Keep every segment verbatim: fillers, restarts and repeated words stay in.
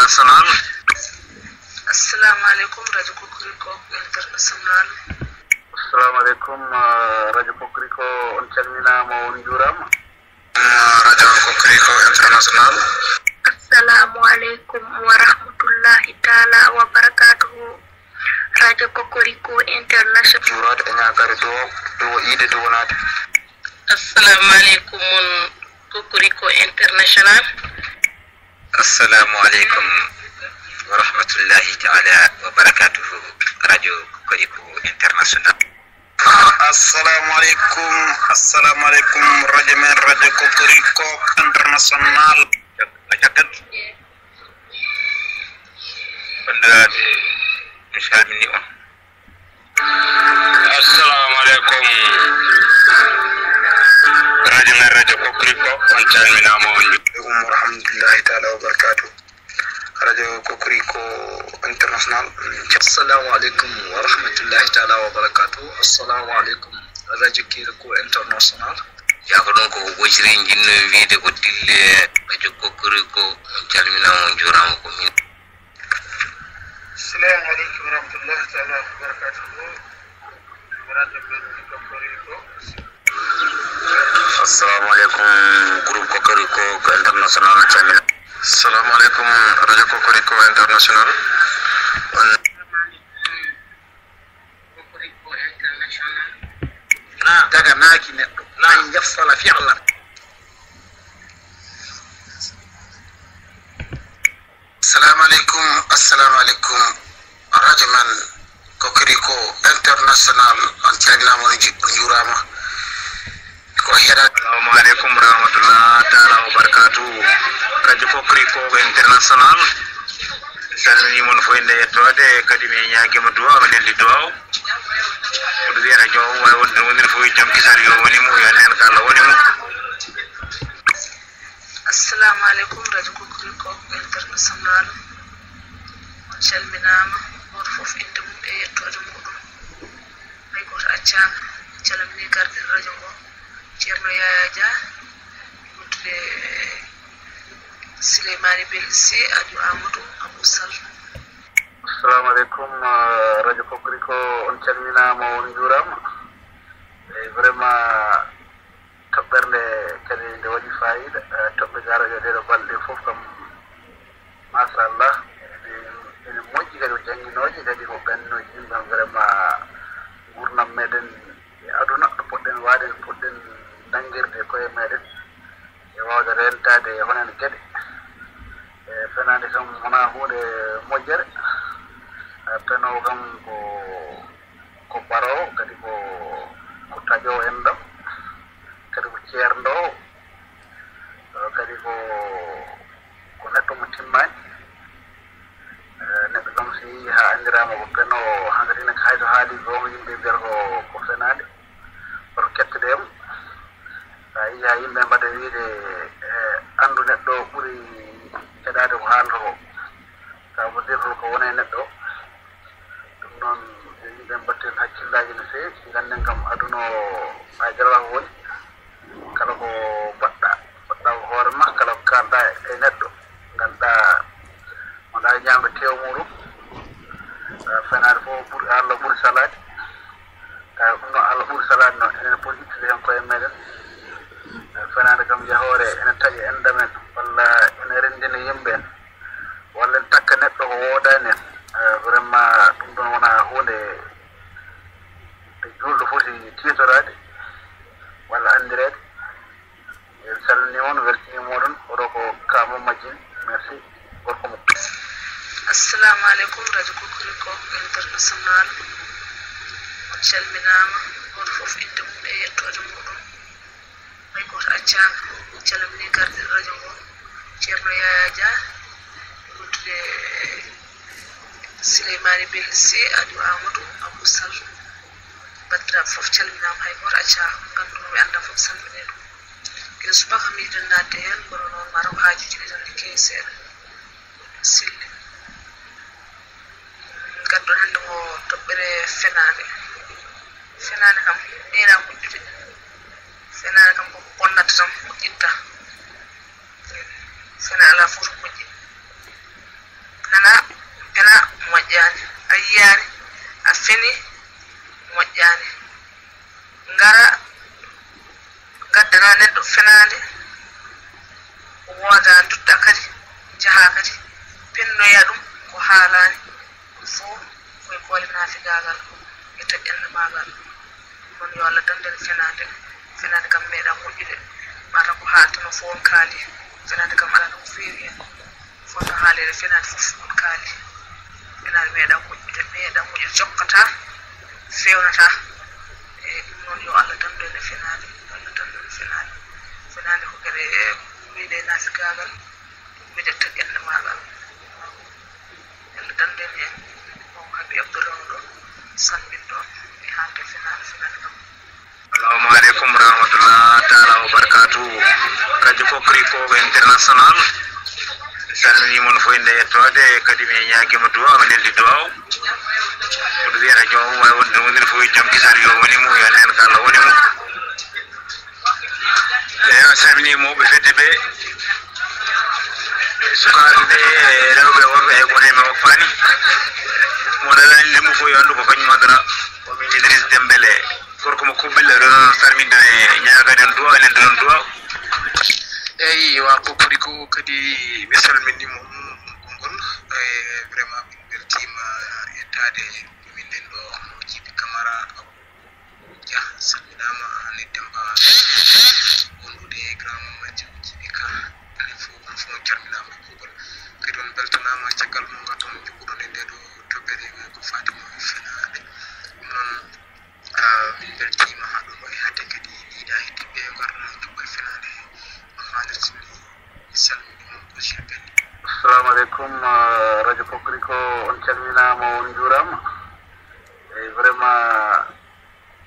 International. Assalamu alaikum, Radio Kokoriko International. Assalamu alaikum, uh, Radio Kokoriko, on calminaama, on njuuraama. Uh, Radio Kokoriko International. Assalamu alaikum wa rahmatullahi ta'ala wa barakatuhu. Radio Kokoriko International. Juuraade e ñaagaade duwo, duwo iide, duwonaade. Assalamu alaikum, on Kokoriko International. Assalamu alaikum wa rahmatullahi ta'ala wa barakatuhu. Radio Kokoriko International. Assalamu alaikum. Assalamu alaikum. Radio men, Radio Kokoriko International. Bandiraɓe, mi salmini on. Assalamu alaikum. Radio men, Radio Kokoriko, on calminaama, on njuuraama. Alaikum wa rahmatullahi ta'ala wa barakatuh. Radio Kokoriko International. Assalamu alaikum wa rahmatullahi ta'ala wa barakatuh. Assalamu alaikum. Radio Kokoriko International. Yaa ko ɗon ko Bochri, njiɗno wiide ko dille Radio Kokoriko, on calminaama, on njuuraama, ko min. Assalamu alaikum wa rahmatullahi ta'ala wa barakatuh. Radio men Kokoriko. Assalamu alaikum, groupe Kokoriko International, calmina. Assalamu alaikum, Radio Kokoriko International. Daga naaki neɗɗo. An yafsala fi'lan. Assalamu alaikum, assalamu alaikum. Radio men Kokoriko International, on calminaama, on nji-, on njuuraama. Ko heɗa. Assalamu alaikum wa rahmatullahi ta'ala wa barakatuh. Radio Kokoriko International. Mi salmini mon fof e nde yettoode, kadi mi ñaagima du'a, mi neldi du'a o. Ko ɗum wiyata jom o waawi wonde wonde fof jom kisal yo woni mo, yo neen ko Allah woni mo. Assalamu alaikum, Radio Kokoriko International. On calminaama, gooto fof innde mum e yettoode muɗum. Hay gooto accaama. Calmini gardiiɗo radio ngo, Ceerno Yaya Dia, wondude Souleymane Belsi, Aliou Amadou, Abou Sall. Assalamu alaikum, uh, Radio Kokoriko, on calminaama, on njuuraama. Eyi, vraiment, toɓɓere nde kadi nde waɗi faayiida, eh, toɓɓe garoje ɗeɗo balɗe fof kam, machallah, ene, ene moƴƴi kadi, ko jannginooje kadi, ko gannooji ɗin kam, vraiment, nguurndam meɗen e aduna, ɗo poɗɗen waade, no poɗɗen nanngirde koye meɗen, e waawde reentaade e hono en geɗe. E fenaande kam wonaa huunde moƴƴere, eh, penoowo kam ko ko baroowo, kadi ko, ko taƴoowo enɗam, kadi ko ceerndoowo, eh, kadi ko, ko neɗɗo mo timmaani. Eh, neɗɗo kam so yehii haa anndiraama ko penoowo, hankadi ne hay so haalii goonga, yimɓe mbiyata ko, ko fenaande, kono kettoɗen mo. So a yehii haa yimɓe mbaɗa wiyde, eh, anndu neɗɗo ɓuri heɗaade ko haalata ko. Ka mo defol ko woni e neɗɗo. Ɗum noon, yo yimɓe mbatten hakkillaaji no feewi, ngannden kam aduna o, haa jaraaf woni, kala ko mbaɗɗa, mbaɗɗa ko hoore ma, kala ko kaalɗa e neɗɗo, ngannduɗaa wonaa ñaamde teew muɗum. Eh, fenaande fof ɓuri, Allah ɓuri salaade. Tawi ɗum noon, Allah ɓuri salaade noon, enen poti ittude heen koye meɗen. Eh, fenaande kam yahoore ene taƴa enɗam en, walla ene renndina yimɓe en, walla en takka neɗɗo ko woodaani en. Eh, vraiment, ɗum ɗoon wonaa huunde nde juulɗo foti tiitoraade walla anndireede. En calminii on, weltiniima oɗon, oɗo ko Ka Momma Dieng. Merci, gorko mo. Assalamu alaikum, Radio Kokoriko International. On calminaama, gooto fof innde mum e yettoode muɗum. Hay gooto accaama. En calminii gardiiɗo radio ngo, Ceerno Yaya Dia, wondude Souleymane Belsi, Aliou Amadou, Abou Sall. Banndiraaɓe fof calminaama, hay gooto accaama. Nganndu-ɗaa, anndaa fof, salminii ɗum. Gila subaka mi yiɗi naatde heen, kono noon mataw haajuuji ɗi tan ne keewi seeɗa. Selli. Ngadduɗen hannde ko toɓɓere fenaande. Fenaande kam, meeɗaa moƴƴude. Fenaande kam, ko ko bonnata tan, moƴƴinta. Fenaande alaa fof to moƴƴi. Fena, fena moƴƴaani. A yiyaani, a feni, moƴƴaani. Ngara, ngaddana neɗɗo fenaande, wooda, dutta kadi, jaha kadi, pennoya ɗum ko haalaani. Ɗum fof ko e koole naafigaagal e taƴƴannde maagal. Kono yo Allah dandu en fenaande. Fenaande kam meeɗaa moƴƴude. Mata ko haaltano fof on kaali. Fenaande kam alaa no ko feewi heen. Fof no haaleede fenaande fof on kaali. Fenaande meeɗaa moƴƴude, meeɗaa moƴƴude, jokkataa, feewnataa. E ɗum noon yo Allah dandu en e fenaande. Yo Allah dandu en e fenaande. Fenaande ko kadi e wiyde e naafigaagal. Miɗo taƴi ɓernde maagal. Yalla dandu en heen. On haɓi Abdoulaye ɗo, salmin ɗo e haalde fenaande, fenaande kam. Assalamu aleykum wa rahmatullah taala wa barakatuh. Kadi ko Kriko International. Mi salminii mon fof e nde yettoode, kadi mi ñaagiima duwaaw, mi neldi duwaaw. Ko ɗum wiyata joom mum, wawi wonde wonde fof, joom kisal yo woni mum, yo neen ko Allah woni mum. Eeyi, a salminii mawɓe fedde ɓe, sukaaɓe ɓe, e rewɓe e worɓe, hay gooto heen mi woppaani. Mo lalaani lemmu fof yo anndu ko kañum adora. Ko min Idriss Dembélé, gorko mo Kubbel, eɗen salminde e ñaagade on duwaaw, enen ɗon duwaaw. Eeyi, wa Kokoriko kadi mi salminii mo konngol. E vraiment min mbeltiima yettaade. Min ɗen ɗo Jibi Kamara, Abu Jah, salminaama, Hani Demba, wondude e grand mama Jibi Ka. Enen fof, on fof on calminaama e kuugal. Kadi on mbeltanaama caggal mo ngatton joɓɓuɗon e ndee ɗo toɓɓere ko faati mo e fenaande. Ɗum noon, ah, min mbeltiima haa ɗo no e hade kadi ɗiɗa heddiiɓe ngarno joɓɓo e fenaande he. No haanirta ni, mi salmini mon ko Jules Belli. Assalamu aleykum, ah, Radio Kokoriko, on calminaama, on njuuraama. Eyi, vraiment,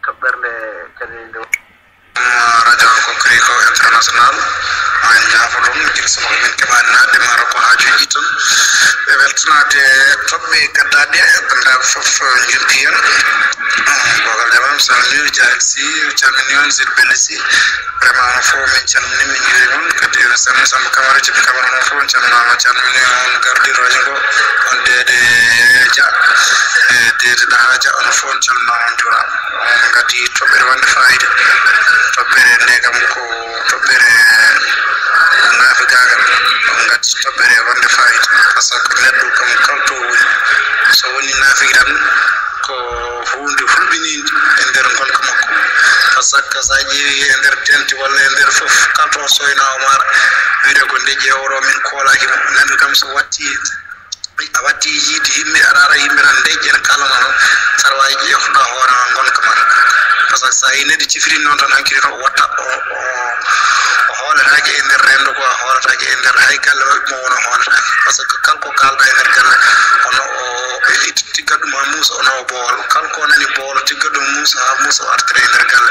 toɓɓere nde kadi nde. Radio Kokoriko International, maa en njaafo ɗum, gila so ko min keɓaani naatde, maaro ko haajuuji tan. Ɓe weltanaade toɓɓe gaddaaɗe, banndiraaɓe fof, eh, njumpii heen. Eh, Bogal Jama, mi salminii, Jahel Sy, mi calminii on, Sidi Bello Sy. Vraiment, onon fof, min calminii, min njuurii mon. Kadi, ene salmina Samba Camara, Jibi Camara, onon fof, on calminaama, calminii on, gardiiɗo radio ngo, on Deede Dia, e Deede Daha Dia, onon fof, on calminaama, on njuuraama. On ngaddi toɓɓere wonde faayiida. Toɓɓere nde kam ko toɓɓere naafigaagal. On ngaddi toɓɓere wonde faayiida. Par ce que neɗɗo kam kala to woni, so woni naafigi tan, ko huunde hulɓiniinde e nder ngonka makko. Par ce que so a ƴeewi e nder tenti walla e nder fof, kala to soyna o maara, wiyde ko nde ƴeewɗo min koolaaki mo. Neɗɗo kam so watti A watti yiide yimɓe, aɗa ara yimɓe tan, ndejje ne kaalana noon, saɗa waawi ƴeewtoɗa hoore ma, ngonka ma. Par ce que so a yii neɗɗo cifri noon tan, hankadi tan o watta, o, o, o hooletaake e nder renndo ko, a hooletaake e nder hay galle maɓɓe mo woni, o hooletaake. Par ce que kala ko kaalɗa e nder galle, kono o, o itti tigga ɗum haa muusa, o nawa boowal. Kala ko nani boowal, tigga ɗum muusa haa muusa, o artira e nder galle.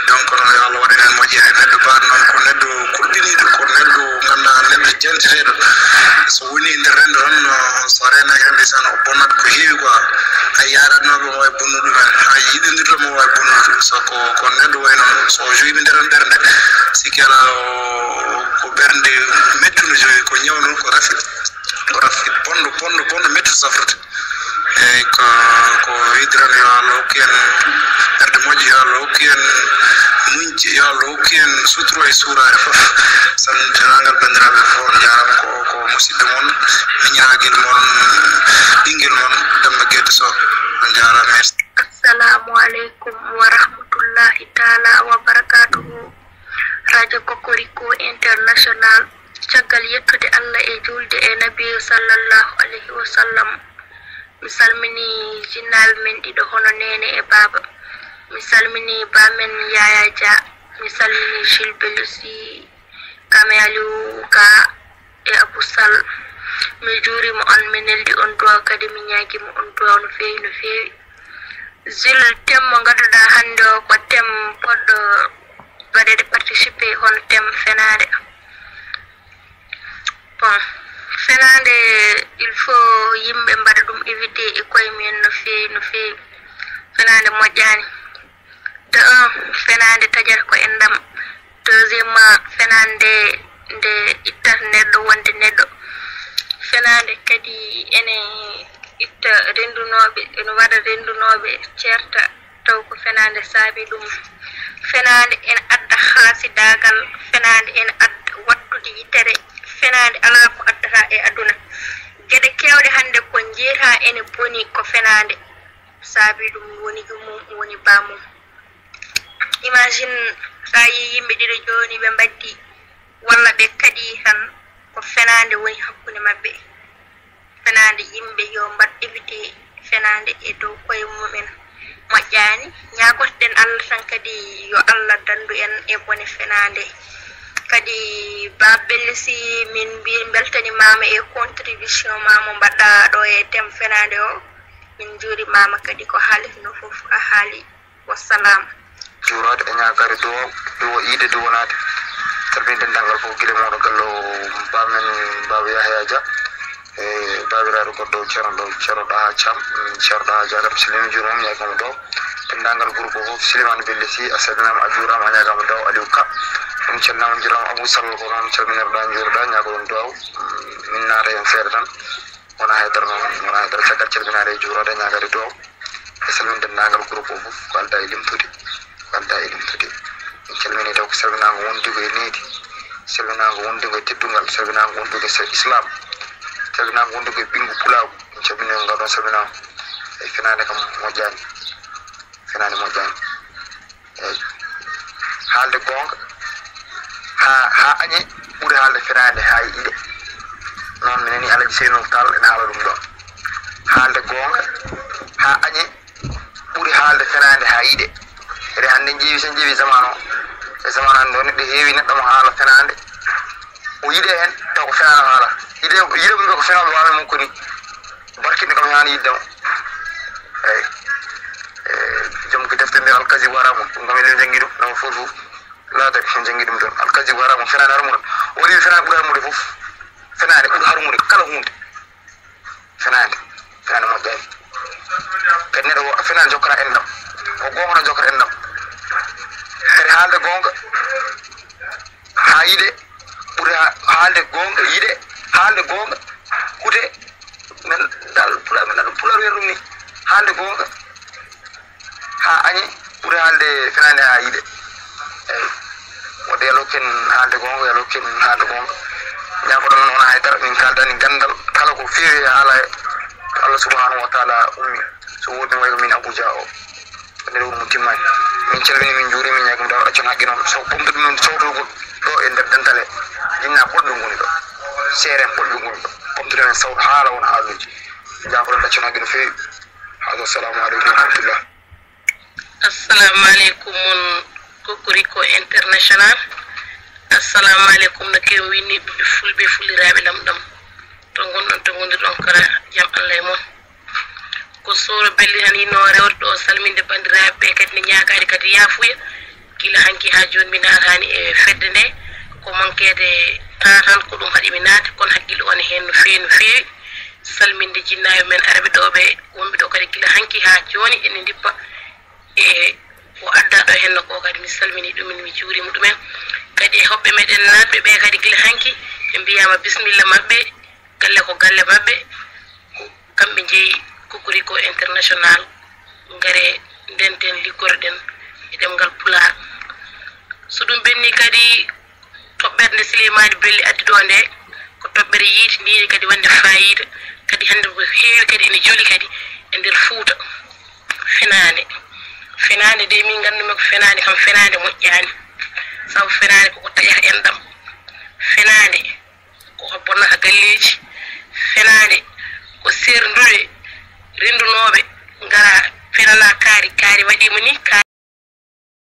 Donc noon yo Allah waɗan en moƴƴere. Neɗɗo baaɗo noon ko neɗɗo kulɓiniiɗo, ko neɗɗo ngannduɗaa, neɗɗo janteteeɗo. So woni e nder renndo tan, so reenaaki tan, ndeysaan, o bonnat ko heewi quoi. Hay yaaratnooɓe mo waawi bonnude ɗumen, hay yiɗondirɗo mo waawi bonnude ɗum. So ko, ko neɗɗo wayi noon, so o jogiima nder ɓernde, sikki alaa o, ko ɓernde mettude jogi, ko ñaw noon, ko rafi, ko rafi bonɗo, bonɗo, bonɗo mettude safrude. Eeyi, ko, ko wiyde tan, yo Allah hokku en ɓerɗe moƴƴe, yo Allah hokku en muñje, yo Allah hokku en sutura e suuraare fof. Salminde denndaangal banndiraaɓe fof, on njaaraama. Ko, ko musidɗo mon, miñaagel mon, ɓinngel mon, Demba Gedde Sow. On njaaraama, merci. Assalamu aleykum wa rahmatullahi taala wa barakatuhu. Radio Kokoriko International. Caggal yettude Allah e juulde e Nabiiru sallallahu alayhi wa sallam, mi salminii jinnaaɓe men ɗiɗo hono Neene e Baaba. Mi salminii baa men Yaaya Dia. Mi salminii Jules Bellusi, Kame Aliou Ka e Abou Sall. Mi juuriima on, mi neldi on duwaaw kadi, mi ñaagiima on duwaaw no feewi, no feewi. Jules, thème mo ngadduɗaa hannde o ko thème poɗɗo waɗeede participé, hono thème fenaande. Bon, fenaande, il faut yimɓe mbaɗa ɗum évité e koye mumen no feewi, no feewi. Fenaande moƴƴaani. De un, fenaande taƴata ko enɗam. Deuxièmement, fenaande nde ittata neɗɗo wonde neɗɗo. Fenaande kadi ene itta renndunooɓe, ene waɗa renndunooɓe ceerta, taw ko fenaande saabi ɗum. Fenaande ene adda haasidaagal, fenaande ene adda waɗtude yitere, fenaande alaa ko addata e aduna. Geɗe keewɗe hannde ko njeetaa ene boni ko fenaande saabi ɗum, woni yummum, woni bammum. Imagine, so a yii yimɓe ɗiɗo jooni ɓe mbaddi, walla ɓe kadi tan, ko fenaande woni hakkunde maɓɓe. Fenaande yimɓe yo mbaɗ évité fenaande e dow koye mumen moƴƴaani. Ñaagotoɗen Allah tan kadi yo Allah danndu en e bone fenaande. Kadi Baba Bello Sy, min mbi-, mbeltanimaama e contribution ma mo mbaɗɗa ɗo e thème fenaande o. Min njuurimaama kadi ko haalifno fof a haali. Wassalam. Juuraade e ñaagaade duwaaw, duwa iide, duwanaade. Calminde denndaangal fof, gila mawɗo galle o, baamen Baaba Yahaya Dia, e baabiraaɗo goɗɗo Ceerno ɗo, Ceerno Ɗaha Caam, mm, Ceerno Ɗaha Dia, kam Silimi juuroom, ñaagama duwaaw. Denndaangal groupe o fof, Silimani Belle Sy, a salminaama, a juuraama, a ñaagama duwaaw, Aliou Ka. On calminaama, juuraama, Abou Sall ko noon calminirɗa, njuurɗa, ñaagoɗon duwaaw. Mm, min naata heen seeɗa tan. Wonaa haydara noon, wonaa haydara. Caggal calminaade e juuraade e ñaagaade duwaaw, e salminde denndaangal groupe o fof, ko adda e limtude, ko adda e limtude. En calminii taw ko salminaango wondugo e needi, salminaango wondugo e teddungal, salminaango wondugo e se-, Islam, salminaango wondugo e ɓinngu pulaagu. En calminii on ngal ɗoon salminaango. E fenaande kam moƴƴaani, fenaande moƴƴaani. Eey. Haalde goonga haa, haa añee ɓuri haalde fenaande haa yiɗe. Noon mi nanii Alhaji Seynou Tall ene haala ɗum ɗoon. Haalde goonga haa añee ɓuri haalde fenaande haa yiɗe. Ede hannde en ƴeewi, so en ƴeewi zaman o, e zaman hannde o neɗɗo heewi neɗɗo mo haala fenaande. O yiɗe heen, taw ko fenaande o haala. Yiɗe, yiɗe mum ko fenaande waawi mum ko ni. Barkinɗo kam haani yiɗde mo. Eey. E, joom ko defte nde Alkazi Waramu, ɗum kam eɗen njanngi ɗum, nama fof fof. Laata ko en njanngi ɗum toon. Alkazi Waramu, fenaande harmude. O wiyi fenaande ɓuri harmude fof. Fenaande ɓuri harmude kala huunde. Fenaande. Fenaande moƴƴaani. Kadi neɗɗo o, fenaande jokkata enɗam. Ko goonga tan jokkata enɗam. Kadi haalde goonga. Haa yiɗe ɓuri ha-, haalde goonga, yiɗe, haalde goonga, hude, men dal, pulaar, men dal, pulaar wiyata ɗum ni, haalde goonga, haa añee, ɓuri haalde fenaande haa yiɗe. Eey. Wadde yo Allah hokku en haalde goonga, yo Allah hokku en haalde goonga. Ñaagoɗon noon wonaa hay dara, min kaaldaani ganndal, kala ko feewi e haala e Allah subhanahu wa taala ummi. So woodi no wayi ko min Abuja o. Nder wuro mo timmaani. Min calmini, min njuuri, min ñaagii mo dawro accon haqqe noon. So pomtude noon sawtugol ɗo e nder dental he. Jinna ɓolɓe ngoni ɗo. Seere en ɓolɓe ngoni ɗo. Pomtude men sawto haala won haaluuji. Jaafoɗon accon haqqe no feewi. Haajo, assalamu aleykum wa rahmatullah. Assalamu aleykum mon Cocorico International. Assalamu aleykum no kew winni ɓiɓɓe fulɓe, fulliraaɓe lamɗam. To ngonɗon, to ngondirɗon kala jam Allah e mon. Ko Sowro Belli tan yinnoo rewde ɗo, salminde banndiraaɓe ɓe, kadi ne ñaagaade kadi yaafuya. Gila hanki haa jooni mi naataani e fedde nde, ko mankeede temps tan ko ɗum haɗi mi naata, kono hakkille o ne heen no feewi, no feewi. Salminde jinnaaɓe men arɓe ɗo ɓe, wonɓe ɗo kadi gila hanki haa jooni ene ndippa e ko addaa ɗo heen ko kadi mi salminii ɗumen, mi juuriima ɗumen. Kadi e hoɓɓe meɗen naatɓe ɓe kadi gila hanki ɓe mbiyaama bismilla maɓɓe. Galle ko galle maɓɓe, ko kamɓe njeyi Cocorico International, ngare ndenten liggoroɗen e ɗemngal Pulaar. So ɗum ɓenni kadi, toɓɓere nde Sileymaani Belli addi ɗo nde, ko toɓɓere yiitiniinde kadi wonde faayiida, kadi hannde ko heewi kadi ene joli kadi e nder Fuuta. Fenaande, fenaande de min nganndumi ko fenaande kam, fenaande moƴƴaani, sabu fenaande koko taƴata enɗam, fenaande koko bonnata galleeji, fenaande ko seerndude renndunooɓe ngara fenana kaari, kaari waɗiima ni, kaari